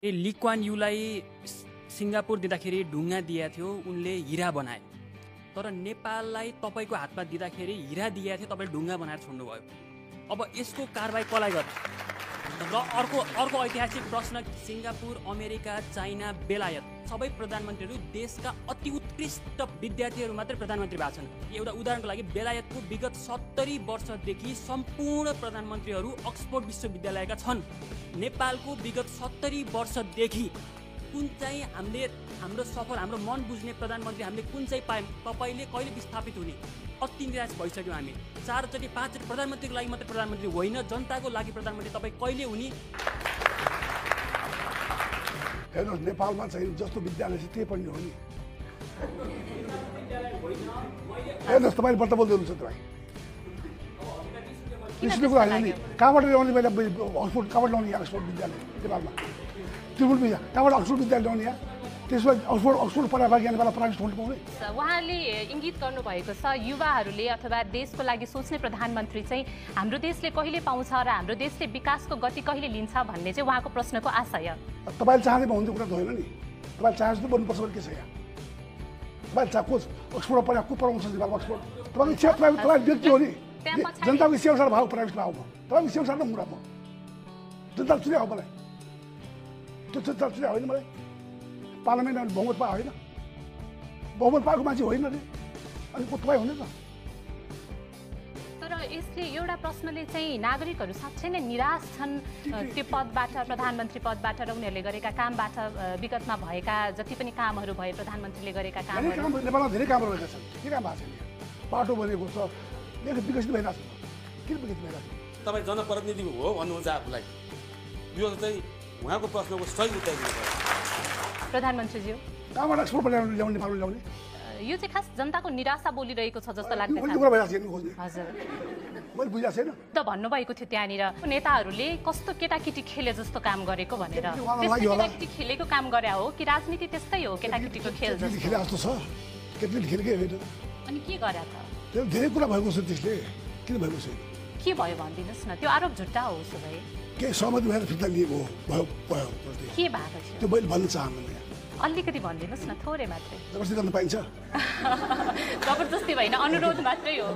ली Kuan यूलाई Singapore दिँदाखेरि ढुङ्गा दिएको थियो, उनले हिरा बनाए। तर नेपाललाई तपाईको हातमा दिँदाखेरि हिरा दिएको थियो, तपाईले ढुङ्गा बनाएर छोड्नुभयो। अब यसको कारबाही कसलाई गर्छ? र अर्को ऐतिहासिक प्रश्न, सिङ्गापुर, अमेरिका, चाइना, बेलायत सबै प्रधानमन्त्रीहरू देशका अति उत्कृष्ट विद्यार्थीहरू मात्रै प्रधानमन्त्री भएको छन्। एउटा उदाहरणको लागि बेलायतको विगत 70 वर्षदेखि सम्पूर्ण प्रधानमन्त्रीहरू अक्सफोर्ड विश्वविद्यालयका छन्। नेपालको विगत 70 वर्षदेखि कुन चाहिँ हाम्रो सफल, हाम्रो मन बुझ्ने प्रधानमन्त्री हामीले कुन चाहिँ पायौँ? तपाईँले कहिले विस्थापित हुने? अति निराश भइसक्यौँ हामी। 4चोटि 5चोटि प्रधानमन्त्रीको लागि मात्रै प्रधानमन्त्री होइन, जनताको लागि प्रधानमन्त्री तपाईँ कहिले हुने? हेर्नुहोस्, नेपालमा चाहिँ जस्तो विद्यालय छ त्यही पनि हो नि। हेर्नुहोस्, तपाईँले बल्ल बोल्दै हुनुहुन्छ तपाईँ। स्कुलको होइन नि, कहाँबाट ल्याउने? पहिला अक्सफोर्ड कहाँबाट ल्याउने? अक्सफोर्ड विद्यालय नेपालमा त्रिपुल कहाँबाट अक्सफोर्ड विद्यालय ल्याउने? यहाँ त्यसमा अक्सफोर्ड पढाएको नेपालमा प्राइभेट स्कुल पाउने। उहाँले इङ्गित गर्नुभएको छ युवाहरूले अथवा देशको लागि सोच्ने प्रधानमन्त्री चाहिँ हाम्रो देशले कहिले पाउँछ र हाम्रो देशले विकासको गति कहिले लिन्छ भन्ने चाहिँ उहाँको प्रश्नको आशय। तपाईँले चाहँदै भन्ने कुरा त होइन नि। तपाईँले चाहे जस्तो बन्नुपर्छ भने के छ यहाँ? तपाईँले चाहे अक्सफोर्ड पढाएको को पढाउँछ नेपालमा? अक्सफोर्ड तपाईँको इच्छा, तपाईँ व्यक्ति हो नि। जनताको इच्छा अनुसार भाउ प्राइभेटमा आऊ म, तपाईँको इच्छा अनुसार न मुरा म। जनताले चुनाव मलाई, त्यो जनताले चुनाव होइन मलाई। पार्लियामेन्टमा बहुमत पाएको होइन, बहुमत पाएको मान्छे होइन रे, अनि को तपाईँ हुने त? तर यसले एउटा प्रश्नले चाहिँ नागरिकहरू साँच्चै नै निराश छन् त्यो पदबाट, प्रधानमन्त्री पदबाट र उनीहरूले गरेका कामबाट। विगतमा भएका जति पनि कामहरू भए प्रधानमन्त्रीले गरेका कामहरू, नेपालमा धेरै कामहरू भएका छन्। के काम भएको छैन? बाटो बनेको छ, विकसित भइरहेको छ। किन विकसित भइरहेको छ? तपाईँ जनप्रतिनिधि हो भन्नुहुन्छ आफूलाई, यो चाहिँ उहाँको प्रश्नको सही उत्तर दिनुपर्छ। प्रधानमन्त्रीज्यू, कहाँबाट एक्सपोर्ट ल्याउने नेपालमा ल्याउने? यो चाहिँ खास जनताको निराशा बोलिरहेको छ जस्तो लाग्छ। हजुर, मैले बुझाएको छैन त भन्नुभएको थियो त्यहाँनिर नेताहरूले कस्तो केटाकेटी खेले जस्तो काम गरेको भनेर। केटाकेटी खेलेको काम गरे हो कि राजनीति त्यस्तै हो केटाकेटीको खेल जस्तो? खेले जस्तो छ, केटाकेटी खेलेकै होइन। अनि के गरे त? धेरै कुरा भएको छ त्यसले, किन भएको छैन? के भयो भनिदिनुहोस् न, त्यो आरोप झुट्टा हो उसो भए? के सहमति भएर फिर्ता लिएको भयो? के भएको थियो त्यो मैले भन्न चाहन्छु। अलिकति भनिदिनुहोस् न, थोरै मात्रै। जबरजस्ती गर्न पाइन्छ? जबरजस्ती होइन, अनुरोध मात्रै हो।